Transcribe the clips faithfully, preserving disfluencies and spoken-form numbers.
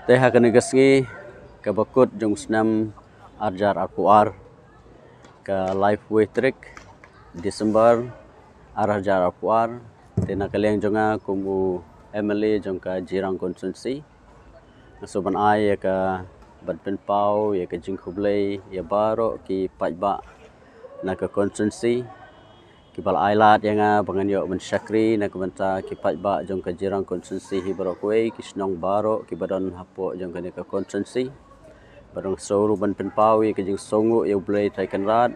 Te ha kane ka sngi kaba kut jong u snem ar hajar arphew ar, ka laiphew tarik December ar hajar arphew ar, te na ka liang jong nga kum u M L A jong ka Jirang constituency, nga sngewbha ban ai ïa ka, ban pynpaw ïa ka jingkhublei ïa baroh ki paidbah na ka constituency kiba la ai lad ïa nga ba ngan ïoh ban shakri na ka bynta ki paidbah jong ka Jirang constituency hi baroh kawei, ki shnong baroh kiba don hapoh jong kane ka constituency. Bad nga sngewbha ruh ban pynpaw ïa ka jingsngewnguh ïa U Blei Trai Kynrad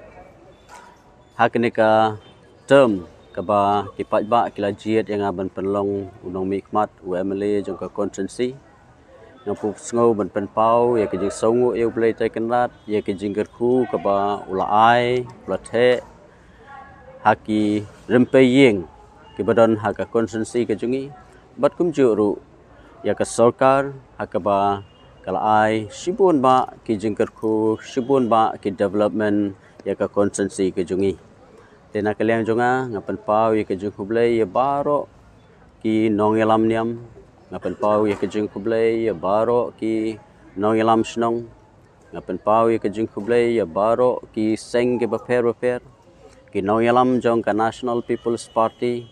ha kane ka term kaba ki paidbah ki la jied ïa nga ban pynlong u nongmihkhmat, u M L A jong ka constituency. Nga pyrshang ban pynpaw ïa ka jingsngewnguh ïa U Blei Trai Kynrad ïa ka jingkyrkhu kaba u la ai, u la theh ha ki rympei ïing kiba don ha ka constituency ka jong ngi. Bad kumjuh ruh ïa ka sorkar ha kaba ka la ai shibun bah ki jingkyrkhu, shibun bah ki development ïa ka constituency ka jong ngi. Te na ka liang jong nga, nga pynpaw ïa ka jingkhublei ïa baroh ki nongïalam niam, nga pynpaw ïa ka jingkhublei ïa baroh ki nongïalam shnong, nga pynpaw ïa ka jingkhublei ïa baroh ki seng kiba pher bapher, ki nongïalam jong ka National People's Party,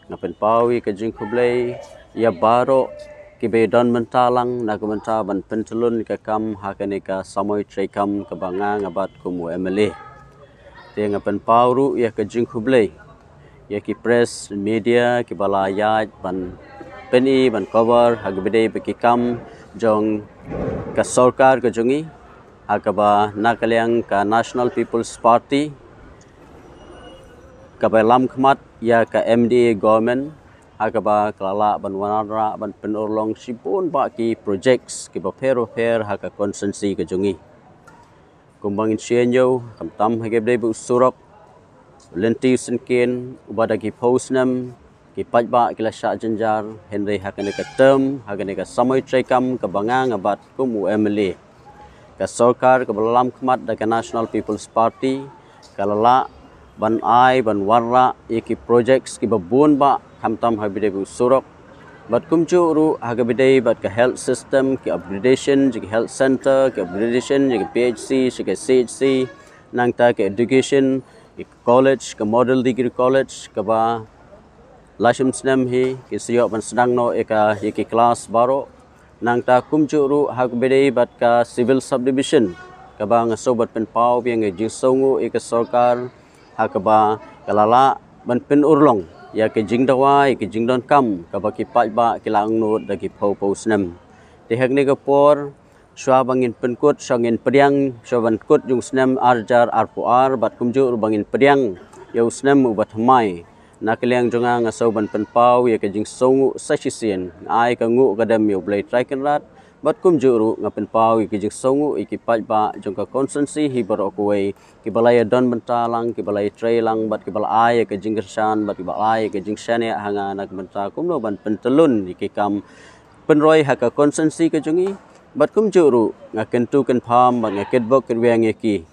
nga pynpaw ïa ka jingkhublei ïa baroh kiba don bynta lang na ka bynta ban pyntyllun ïa ka kam ha kane ka samoi treikam kaba nga nga bat kum u M L A. Te nga pynpaw ruh ïa ka jingkhublei ïa ki press media kiba la ïaid ban pyni, ban cover ha kaba dei bad ki kam jong ka sorkar ka jong ngi, ha kaba na ka liang ka National People's Party kaba lam khmat ïa ka M D A government, ha kaba ka la lah ban wanrah, ban pynurlong shibun bah ki projects kiba pher bapher ha ka constituency ka jong ngi. Kumba ngin shaniah, khamtam ha kaba dei bad u surok, u lynti u syngkien, uba da ki phew snem ki paidbah ki la shah jynjar, hynrei ha kane ka term, ha kane ka samoi treikam kaba nga nga bat kum u M L A, ka sorkar kaba la lam khmat da ka National People's Party, ka la lah ban ai, ban wanrah ïa ki projects kiba bun bah, khamtam ha kaba dei bad u surok, bad kumjuh ruh ha kaba dei bad ka health system, ki upgradation jong ki health center, ki upgradation jong ki P H C, jong ki C H C, nangta ka education, ka college, ka model degree college kaba la shim snem hi, ki sa ïoh ban sdang noh ïa ka, ïa ki class baroh. Nangta kumjuh ruh ha kaba dei bad ka civil subdivision, kaba nga sngewbha ban pynpaw ïa ka jingsngewnguh ïa ka sorkar, ha kaba ka la lah ban pynurlong ïa ka jingdawa, ïa ka jingdonkam kaba ki paidbah ki la angnud da ki phew phew snem. Te ha kane ka por, shuwa ba ngin pynkut, shuwa ngin pdiang, shuwa ban kut jong u snem ar hajar arphew ar, bad kumjuh ruh ba ngin pdiang ïa u snem uba thymmai, na ka liang jong nga nga sngewbha ban pynpaw ïa ka jingsngewnguh sa shisien, nga ai ka nguh ka dem ïa U Blei Trai Kynrad, bad kumjuh ruh nga pynpaw ïa ka jingsngewnguh ïa ki paidbah jong ka constituency hi baroh kawei, kiba la ïa don bynta lang, kiba la ïa trei lang, bad kiba la ai ïa ka jingkyrshan, bad kiba la ai ïa ka jingshaniah ha nga na ka bynta kumno ban pyntyllun ïa ki kam pynroi ha ka constituency ka jong ngi, bad kumjuh ruh nga kyntu kynpham bad nga kitbok kitrwiang ïa ki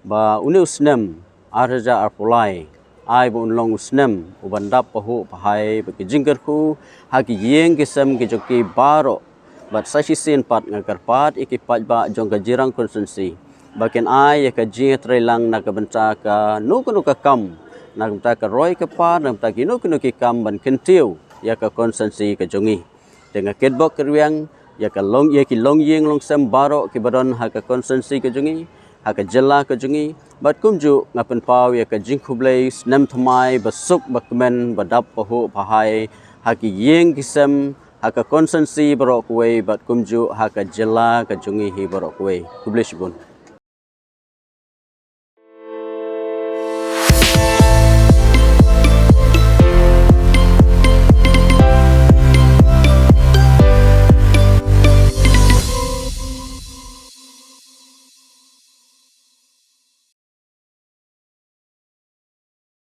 ba une u snem ar hajar arphew lai, ai ba un long u snem uban dap pahuh pahai bad ki jingkyrkhu ha ki ïing ki sem ki jong ki baroh, bad sa shisien pat nga kyrpad ïa ki paidbah jong ka Jirang constituency ba kin ai ïa ka jingïatreilang na ka bynta kano kano ka kam, na ka bynta ka roi ka par, na ka bynta kino kino ki kam ban kyntiew ïa ka constituency ka jong ngi. Te nga kitbok kitrwiang ïa ka long, ïa ki longïing longsem baroh kiba don ha ka constituency ka jong ngi, ha ka jylla ka jong ngi, bad kumjuh nga pynpaw ïa ka jingkhublei snem thymmai ba suk ba kmen, ba dap pahuh pahai ha ki ïing ki sem, ha ka constituency baroh kawei, bad kumjuh ha ka jylla ka jong ngi hi baroh kawei. Khublei shibun.